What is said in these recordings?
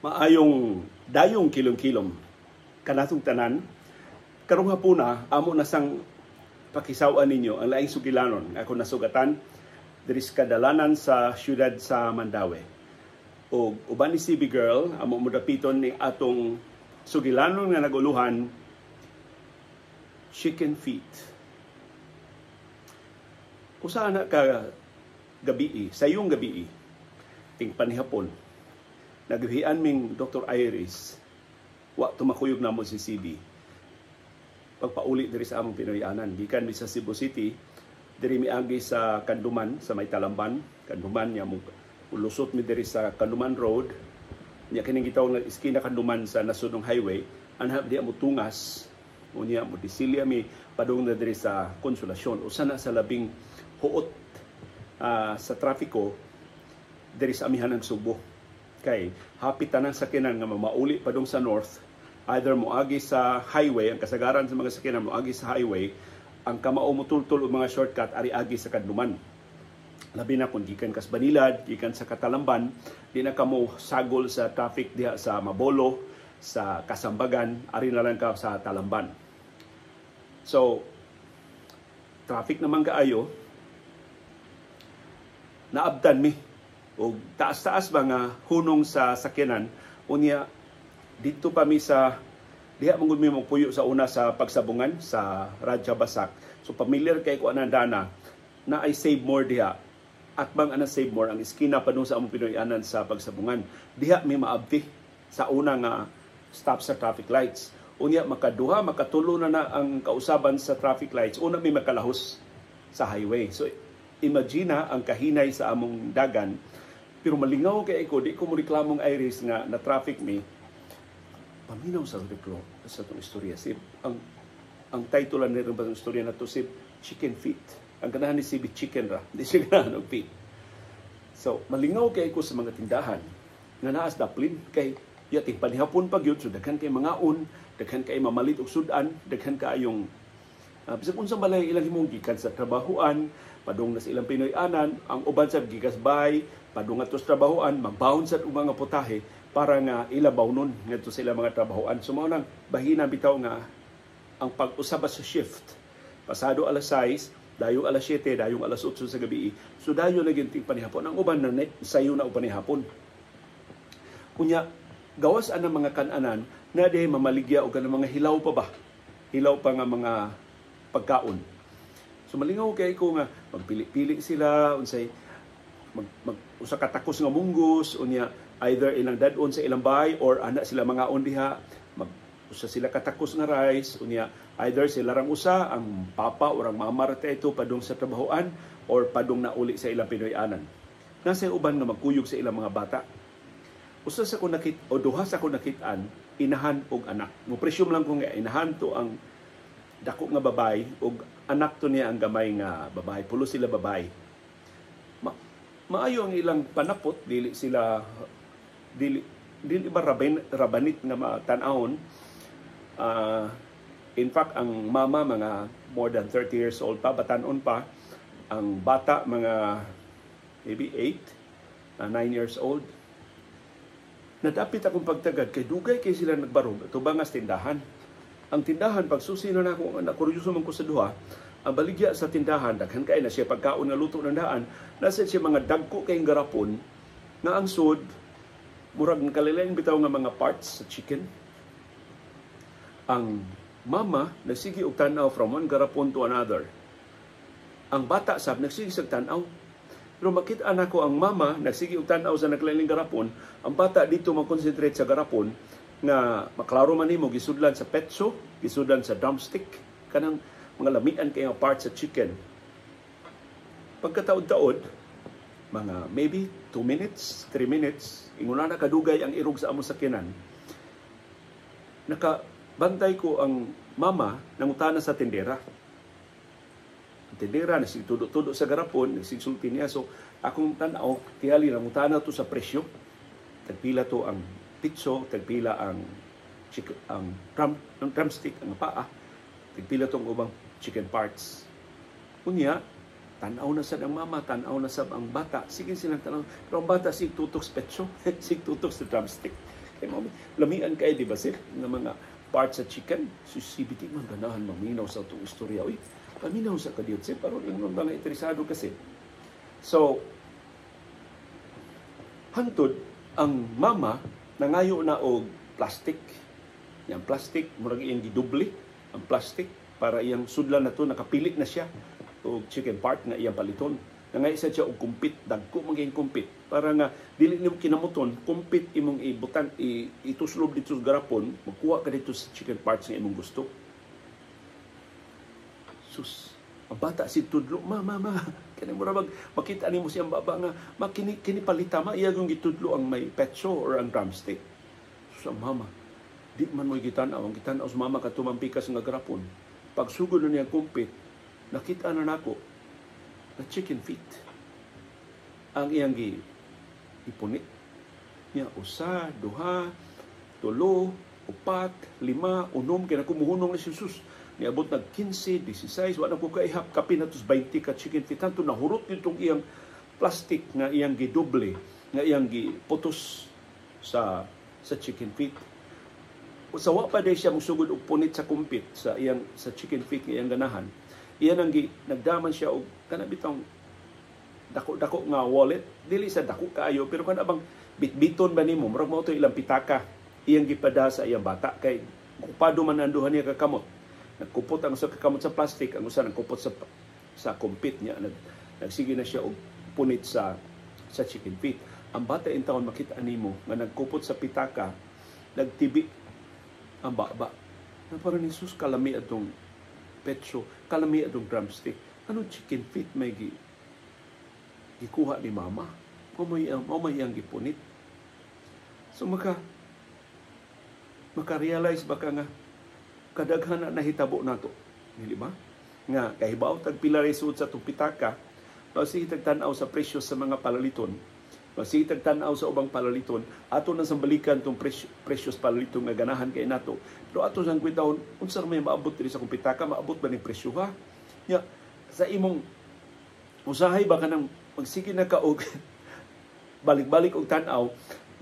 Maayong dayong kilom-kilom kanatong tanan. Karong hapuna, amo na sang pakisaw-an ninyo ang laing sugilanon nga ako nasugatan diri sa kadalanan sa syudad sa Mandaue. Og uban ni CB Girl, amo mo dapiton ni atong sugilanon nga naguluhan, "Chicken Feet." Usa na ka gabii, sayong gabii, ting panihapon, naghian ming Dr. Iris, wa tumakuyog namo si CB. Pagpauli diri sa among Pinoy-anan, gikan mi sa Cebu City, diri miagi sa Kanduman, sa may Talamban, Kanduman nya mo lusot mi diri sa Kanduman Road, nya kining gitawag nga iskina Kanduman sa Nasudnong Highway, anhap diha mo tungas, unya mo disilya mi padung na diri sa Konsolasyon. Usa na sa labing huot sa trapiko diri sa amihan ng Subo. Kay hapit tanang sakyanan nga mauli padung sa north, either moagi sa highway, ang kasagaran sa mga sakyanan moagi sa highway, ang kamao motultol og mga shortcut ari agi sa Kanduman. Labi na kung gikan kas Banilad, gikan sa Katalamban, di na kamo sagol sa traffic diha sa Mabolo, sa Kasambagan, ari na lang ka sa Talamban. So, traffic naman kaayo, naabtan mi og taas-taas ba nga hunong sa sakyanan. Unya dito pa mi sa diha man gud mi mopuyo sa una sa pagsabungan sa Radja Basak. So familiar kay ko anang dana na ay Save More diha at bang ana Save More ang iskina padung sa among Pinoy-anan sa pagsabungan. Diha mi maabti sa una nga stop sa traffic lights. Unya makaduha, makatulo na na ang kausaban sa traffic lights, una mi makalahos sa highway. So imagine ang kahinay sa among dagan, pero malingaw kay ko, di ko mo reklamong Iris nga na traffic mi. Paminaw sa reklo sa itong istorya. Si, ang title ni rin ba istorya na to si "Chicken Feet." Ang ganahan ni CB chicken ra, di siya ganahan og feet. So, malingaw kay ko sa mga tindahan nga naas daplin kay yating panihapon pag yun, so daghan kay mangaon, daghan kay mamalit og sudan, daghan kaayong bisag unsa balay ilang himong gikan sa trabahuan, padung na sa ilang Pinoy-anan, ang uban sa gikas bay, padung ngadto sa trabahuan, magbaon sa mga putahe para nga ila bawnon ngadto sa ilang mga trabahuan. So mao nang bahina bitaw nga ang pag-usab sa shift. Pasado alas 6, dayong alas 7, dayong alas 8 sa gabi. So dayon na ginting panihapon. Ang uban na sayo na og panihapon. Kunya gawas ang mga kananan na dihay mamaligya og kanang mga hilaw pa ba? Hilaw pa nga mga pagkaon. So malingaw kay ko nga magpili-pili sila unsay mag, mag usa ka takos nga munggos, unya either ilang dad-on sa ilang bahay or ana sila mangaon diha, mag usa sila katakos nga rice, unya either sila rang usa, ang papa or ang mama ra ito padung sa trabahoan or padung nauli sa ilang Pinoy-anan. Nasa uban nga magkuyog sa ilang mga bata. Usa sa ko nakit o duha sa ko nakit-an, inahan og anak. Mo presume lang ko nga inahan to ang dako nga babae og anak to niya ang gamay nga babae. Pulo sila babae. Maayo ang ilang panapot, dili sila dili dili ba rabanit nga matan-awon. In fact, ang mama mga more than 30 years old pa, batanon pa. Ang bata mga maybe 8, 9 years old. Nadapit akong pagtagad kay dugay kay sila nagbarog tubang nga tindahan. Ang tindahan, pagsusi na nako, nakuryoso man ko sa duha, ang baligya sa tindahan, daghan kay na siya pagkaon nga luto ng daan, nasa siya mga dagko kay garapon nga ang sud murag kalilain bitaw nga mga parts sa chicken. Ang mama nagsige og tan-aw from one garapon to another. Ang bata sab nagsige sa tan-aw. Pero makita nako ang mama nagsige og tan-aw sa naglaing garapon, ang bata dito mag-concentrate sa garapon nga maklaro man nimo gisudlan sa petso, gisudlan sa drumstick, kanang mga lamian kay nga parts sa chicken. Pagkataod-taod, mga maybe 2 minutes, 3 minutes, inguna na kadugay ang irog sa among sakyanan. Nakabantay ko ang mama nangutana sa tindera. Ang tindera nasigtudo-tudo sa garapon, nagsigsulti niya. So akong tan-aw, tingali nangutana to sa presyo. Tagpila to ang pitso, tagpila ang chicken, ang drumstick, ang paa, tagpila tong ubang chicken parts. Unya, tan-aw na sad ang mama, tan-aw na sab ang bata. Sige silang tan-aw. Pero ang bata sig tutok sa petso, sig tutok sa drumstick. Kay mao lamian kay, di ba sir, nga mga parts sa chicken. Si CBT man ganahan maminaw sa atong istorya. Uy, paminaw sa kadiyot sir, aron ingon ba nga interesado kasi. So, hantod ang mama nangayo na og plastic. Yang plastic murag iyang gidoble ang plastic para iyang sudlan na to, nakapili na siya og chicken part nga iyang paliton. Nangay sa siya og kumpit, dagko man kayong kumpit para nga dili nimo kinamuton, kumpit imong ibutan, ituslob dito sa garapon, magkuha ka dito sa chicken parts nga imong gusto. Sus, ang bata si tudlo, "Ma, ma, ma." Kani mura mag makita nimo siyang baba nga, "Ma, kini kini palita, ma." Iya yung gitudlo ang may petso or ang drumstick. Sus, ang mama, di man mo gitan-aw. Ang gitan-aw sa mama kadto pikas nga garapon. Pagsugod na niya kumpit, nakita na nako na chicken feet ang iyang gi ipunit niya. Usa, duha, tulo, upat, lima, unom, kaya kumuhunong na si Jesus. Niabot nag 15, 16, wala ko kaihap, kapin na 20 ka chicken feet. Tanto nahurot itong iyang plastic nga iyang gidoble, nga iyang giputos sa chicken feet. Sa wa pa day siya musugod og punit sa kumpit sa iyang sa chicken feet nga iyang ganahan. Iyan ang gi, nagdaman siya og kana bitong dako-dako nga wallet, dili sa dako kaayo pero kana bang bitbiton ba nimo, murag mao to ilang pitaka, iyang gipada sa iyang bata kay okupado man ang duha niya kakamot. Nagkupot ang usa ka kamot sa plastic, ang usa nagkupot sa kumpit niya. Nagsige na siya og punit sa chicken feet. Ang bata intawon makita nimo nga nagkupot sa pitaka, nagtibi ang baba. Na parang ni sus, kalami atong petso, kalami atong drumstick. Ano, chicken feet may gikuha ni mama? Mao may iyang gipunit. So maka-realize ba ka nga kadaghan na nahitabo nato, dili ba? Nga kahibaw tag pila ray sa atong pitaka, magsige tag tan-aw sa presyo sa mga palaliton, magsige tag tan-aw sa ubang palaliton, ato nang sambalikan tong presyo sa palaliton nga ganahan kay nato. Pero ato sang kwentahon, unsa may maabot diri sa akong pitaka, maabot ba ni presyo ha? Nya sa imong usahay ba kanang magsige na ka og balik-balik og tan-aw,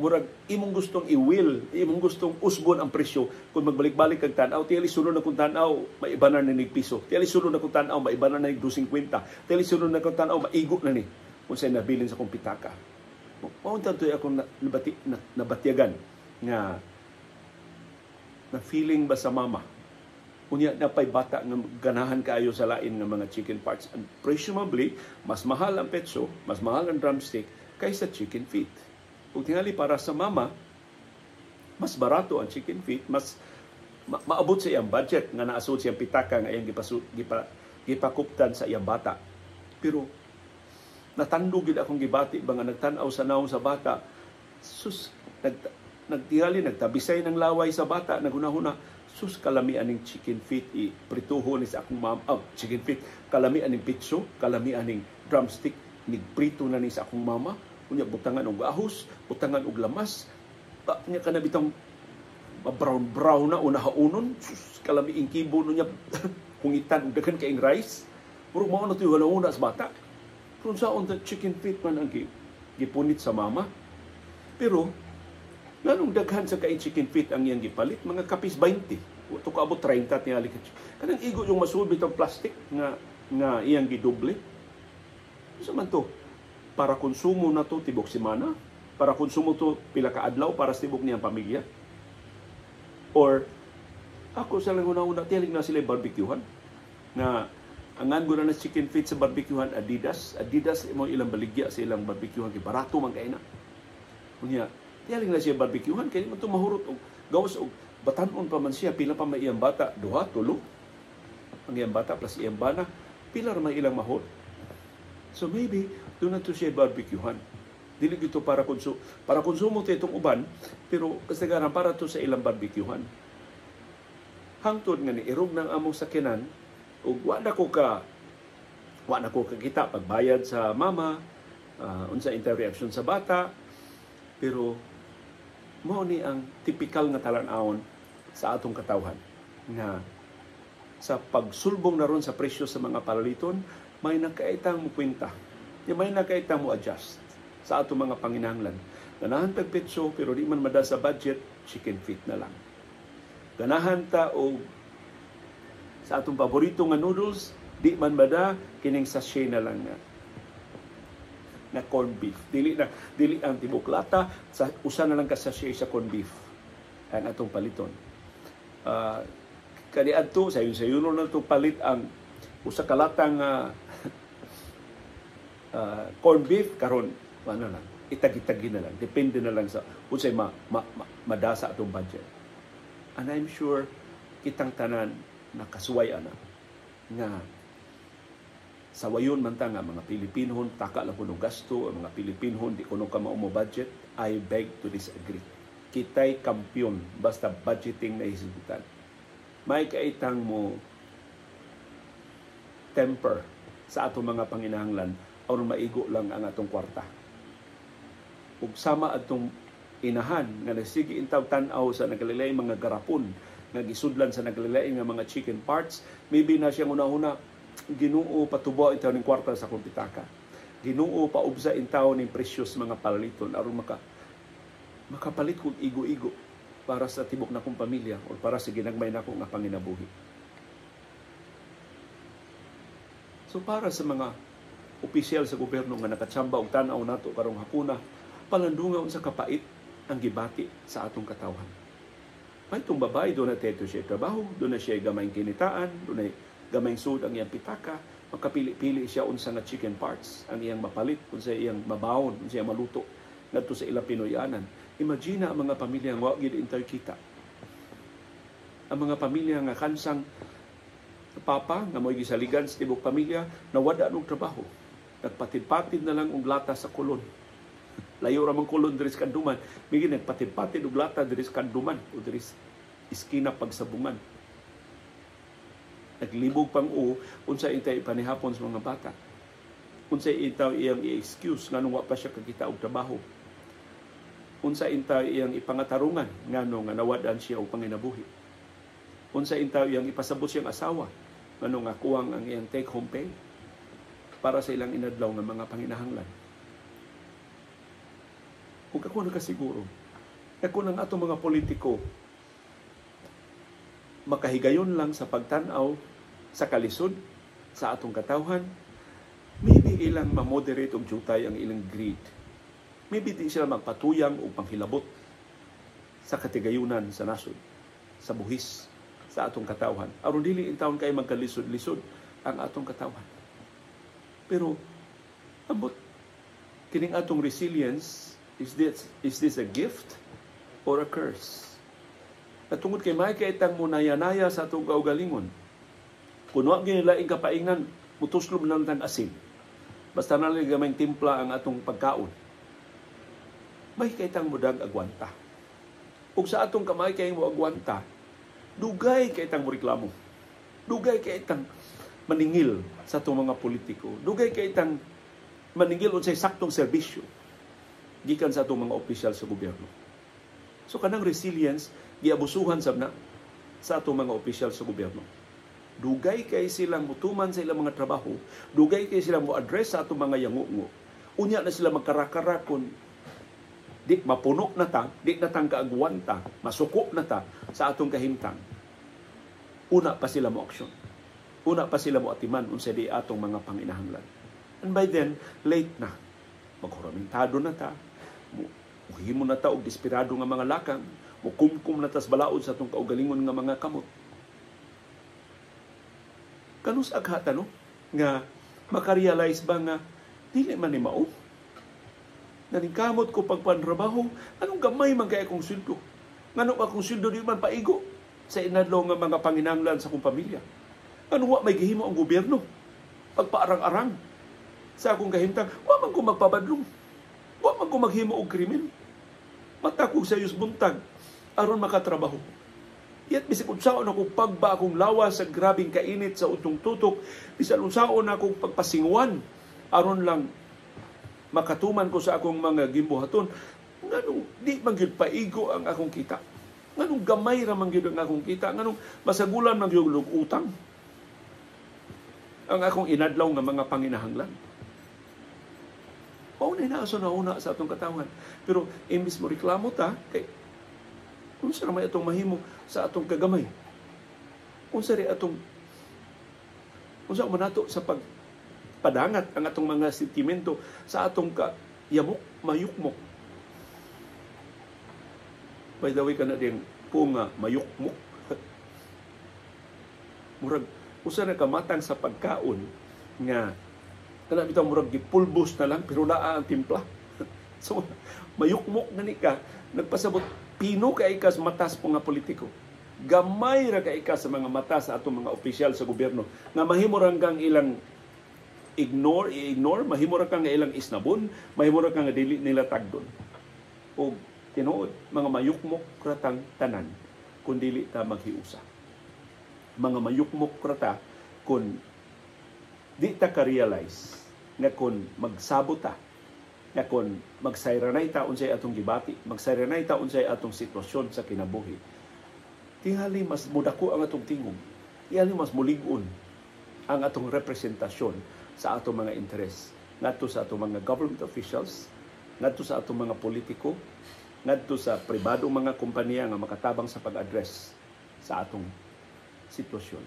murag imong gustong i-will, imong gustong usbon ang presyo kung magbalik-balik kag tan-aw, tingali sunod na kung tan-aw, maiba na ni piso. Tingali sunod na kung tan-aw, maiba na ni 2.50. Tingali sunod na kung tan-aw, maigo na ni kung sa'y nabilin sa kong pitaka. Mao unta to'y akong nabatyagan nga na feeling ba sa mama. Unya napay bata nga ganahan kaayo sa lain nga mga chicken parts. And presumably, mas mahal ang petso, mas mahal ang drumstick kaysa chicken feet. Ug tingali para sa mama, mas barato ang chicken feet, mas maabot sa iyang budget nga naasod siyang pitaka nga iyang gipakuptan sa iyang bata. Pero natandog gid akong gibati ba nga nagtan-aw sa nawong sa bata, sus, nagtingali nagtabisay ng laway sa bata, naghuna-huna, "Sus, kalami aning chicken feet i prituho ni sa akong mama. Oh, chicken feet, kalami aning pitso, kalami aning drumstick, nigprito na ni sa akong mama. Unya butangan og ahos, butangan og lamas. Nya kana bitong brown brown na una haunon, sus, kalami ing kibo no niya hungitan og daghan kaing rice." Puro mao na to yung sa bata. Kung saon ta chicken feet man ang gipunit sa mama. Pero nganong daghan sa kaing chicken feet ang iyang gipalit, mga kapis 20. Ito kaabot 30 tingali ka. Kanang igo yung masuod bitong plastic nga nga iyang gidoble. Unsa man to? Para konsumo na to tibok semana, para konsumo to pila ka adlaw para sa tibok niyang pamilya. Or ako sa lang una-una, tiyalig na sila barbecuehan na ang ko na chicken feet sa barbecuehan, Adidas, Adidas mo ilang baligya sa ilang barbecuehan kay barato man kay na. Unya, tiyalig na siya barbecuehan kay man to mahurot og gawas og batan-on pa man siya, pila pa may iyang bata, duha, tulo. Ang iyang bata plus iyang bana, pila ra may ilang mahurot. So maybe doon na to siya barbecuehan. Dili gito para konsumo to itong uban, pero kasagaran para to sa ilang barbecuehan. Hangtod nga ni irog ng among sakyanan ug wa na ko kakita pagbayad sa mama, unsa interaction sa bata, pero mao ni ang tipikal nga talan-awon sa atong katawhan nga sa pagsulbong na ron sa presyo sa mga palaliton, may nakaitang mo kwenta, may nakaitang mo adjust sa atong mga panginahanglan. Ganahan tag petso pero di man mada sa budget, chicken feet na lang. Ganahan ta og sa atong paborito nga noodles, di man mada, kining sachet na lang nga na corned beef. Dili na dili ang tibok lata, sa usa na lang ka sachet sa corned beef ang atong paliton. Kaniadto sayon-sayonon na to palit ang usa ka latang corned beef, karon ano lang, itagi-tagi na lang, depende na lang sa unsay ma, ma, ma, madasa atong budget. And I'm sure kitang tanan nakasuway ana nga sawayon man ta nga mga Pilipinhon taka lang kuno gasto, ang mga Pilipinhon di kuno ka mao mo budget. I beg to disagree. Kitay kampiyon basta budgeting na hisgutan. May kaitang mo temper sa atong mga panginahanglan aron maigo lang ang atong kwarta. Ug sama atong inahan nga nasigi intaw tan-aw sa nagkalain mga garapon nga gisudlan sa nagkalain nga mga chicken parts, maybe na siyang una-una, "Ginoo, patubo intaw ning kwarta sa akong pitaka. Ginoo, paubsa intaw ning presyo sa mga palaliton aron makapalit kog igo-igo para sa tibok nakong pamilya o para sa ginagmay nako nga panginabuhi." So para sa mga opisyal sa gobyerno nga nakatsamba og tan-aw nato karong hapuna, palandunga unsa kapait ang gibati sa atong katawhan. May itong babae, doon na teto siya trabaho, doon na siya gamay kinitaan, doon na gamay sud ang iyang pitaka, makapili-pili siya unsa nga chicken parts ang iyang mapalit, unsa iyang mabawon, unsa iyang maluto ngadto sa ilang Pinoyanan. Imagine ang mga pamilya nga wa gyud intaw kita. Ang mga pamilya nga kansang papa nga mo'y gisaligan sa tibok pamilya, nawada og trabaho. Nagpatid-patid na lang og lata sa Colon. Layo ra man Colon diri sa Kanduman. Migi nagpatid-patid og lata diri sa Kanduman o diri sa iskina Pagsabungan. Naglibog pang o unsa intay panihapon sa mga bata. Unsa intaw iyang i-excuse nganong wa pa siya kakita og trabaho. Unsa intaw iyang ipangatarungan ngano nga nawad-an siya og panginabuhi. Unsa intaw iyang ipasabot siyang asawa ngano nga kuwang ang iyang take home pay para sa ilang inadlaw nga mga panginahanglan. Ug ako nakasiguro, ako ng atong mga politiko makahigayon lang sa pagtan-aw sa kalisod sa atong katawhan, maybe ilang ma-moderate og jutay ang ilang greed. Maybe di sila magpatuyang o panghilabot sa katigayunan sa nasod, sa buhis sa atong katawhan. Aron dili intawon kay magkalisod-lisod ang atong katawhan. Pero ambot kining atong resilience, is this a gift or a curse? At tungod kay may kaitang munaya-naya sa atong kaugalingon, kung wa gyud laing kapaingan, mutuslob lang tang asin. Basta na lang gamay timpla ang atong pagkaon. May kaitang mudag agwanta. Ug sa atong kamay kay mo agwanta, dugay kay tang mo reklamo. Dugay kay tang maningil sa atong mga politiko. Dugay kay tang maningil unsay saktong serbisyo gikan sa atong mga opisyal sa gobyerno. So kanang resilience giabusuhan sab na sa atong mga opisyal sa gobyerno. Dugay kay silang mutuman sa ilang mga trabaho, dugay kay silang mo address sa atong mga yangungo. Unya na sila magkarakara kung di mapuno na ta, di na tang kaagwanta, masuko na ta sa atong kahimtang. Una pa sila mo aksyon. Una pa sila mo atiman unsa di atong mga panginahanglan. And by then, late na. Maghuramentado na ta, muhimo na ta og desperado nga mga lakang, mukumkum na tas balaod sa atong kaugalingon nga mga kamot. Kanus aghata, no? Nga makarealize ba nga dili man ni mao? Naningkamot ko pagpanrabaho, anong gamay man kay akong sweldo? Nganong akong sweldo di man paigo sa inadlaw nga mga panginahanglan sa akong pamilya? Ano, wa may gihimo ang gobyerno? Pagpaarang-arang sa akong kahimtang, wa man ko magpabadlong. Wa man ko maghimo og krimen. Mata ko sa buntag aron makatrabaho. Yet bisag unsaon ako pagba akong lawas sa grabing kainit sa utong tutok, bisan unsaon akong pagpasingwan aron lang makatuman ko sa akong mga gimbuhaton, nganong di man gyud paigo ang akong kita? Nganong gamay ra man gyud ang akong kita? Nganong masagulan man gyud og utang ang akong inadlaw nga mga panginahanglan? Mao na sa nauna sa atong katawhan. Pero imbis mo reklamo ta kay unsa ra may atong mahimo sa atong kagamay? Unsa ri atong unsa man nato sa pagpadangat ang atong mga sentimento sa atong ka yamok, mayukmok? By the way, kana din po nga mayukmok. Murag usa na kamatang sa pagkaon nga kana bitaw murag gipulbos na lang pero naa ang timpla. So mayukmok na ni ka, nagpasabot pino kay ka sa matas po nga politiko. Gamay ra kay ka sa mga mata sa atong mga opisyal sa gobyerno nga mahimo ra kang ilang ignore, i-ignore, mahimo ra kang ilang isnabon, mahimo ra kang dili nila tagdon. O tinuod, mga mayukmok ratang tanan kun dili ta maghiusa. Mga mayukmok rata kun di ta ka-realize nga kun magsabot ta, nga kun magsayranay ta unsay atong gibati, magsayranay ta unsay atong sitwasyon sa kinabuhi, tingali mas mudako ang atong tingog, tingali mas mulig-on ang atong representasyon sa atong mga interes ngadto sa atong mga government officials, ngadto sa atong mga politiko, ngadto sa pribadong mga kompanya nga makatabang sa pag-address sa atong sitwasyon.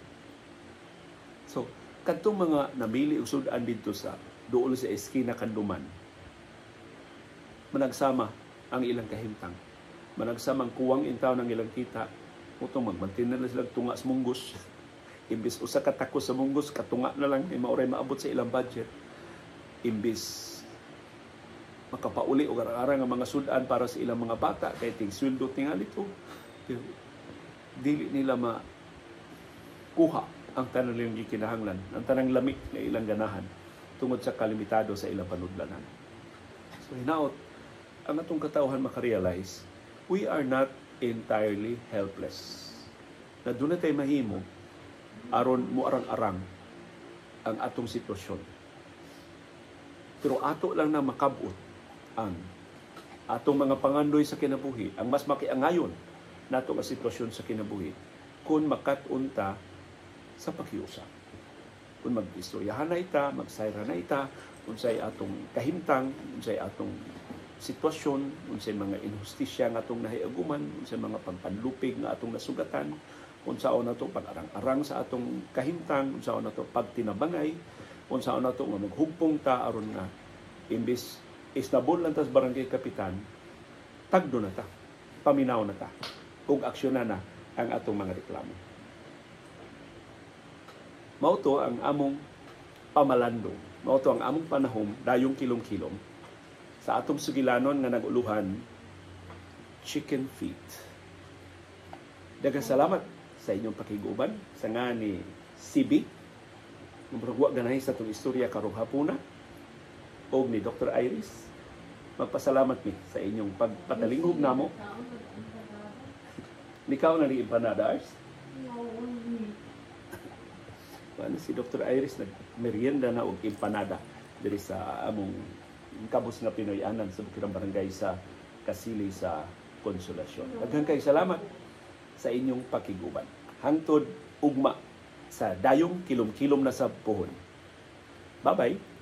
So, kadtong mga namili og sud-an didto sa duol sa eskina Kanduman, managsama ang ilang kahimtang. Managsamang kuwang intaw ng ilang kita, utong magmantin na sila tunga sa munggos. Imbis usa ka tako sa munggos, katunga na lang, mauray maabot sa ilang budget. Imbis makapauli og arang ang mga sud-an para sa ilang mga bata, kay ting sweldo tingali to, pero dili nila makuha ang tanan nilang gikinahanglan, ang tanang lami nga ilang ganahan tungod sa kalimitado sa ilang panudlanan. So hinaot ang atong katawhan makarealize we are not entirely helpless. Na doon na tayo mahimo aron mo arang-arang ang atong sitwasyon. Pero ato lang na makabot ang atong mga pangandoy sa kinabuhi, ang mas makiangayon nato nga sitwasyon sa kinabuhi kung makat-on ta sa pakiusap. Kung mag-istoryahan na ita, magsayra na ita, unsay atong kahimtang, unsay atong sitwasyon, unsay mga inhustisya nga atong nahiaguman, unsay mga pagpanlupig nga atong nasugatan, unsaon nato pag-arang-arang sa atong kahimtang, unsaon nato pagtinabangay, unsaon nato nga maghugpong ta aron nga imbis isnabon lang tas barangay kapitan, tagdo na ta, paminaw na ta, ug aksyonan na ang atong mga reklamo. Mao to ang among pamalandong, mao to ang among panahom dayong kilom-kilom sa atong sugilanon nga nag-uluhan chicken feet. Daghang salamat sa inyong pakiguban sa nga ni CB, murag wa ganahi sa atong istorya karong hapuna, og ni Dr. Iris. Magpasalamat mi sa inyong pagpatalinghog namo. Nikaw na ni empanada, Ars? Paano si Dr. Iris nagmerienda na og empanada diri sa among kabus nga Pinoy-anan sa Bukirang Barangay sa Kasili sa Konsolasyon. Daghang kay salamat sa inyong pakiguban. Hangtod ugma sa dayong kilom-kilom na sa puhon. Bye-bye.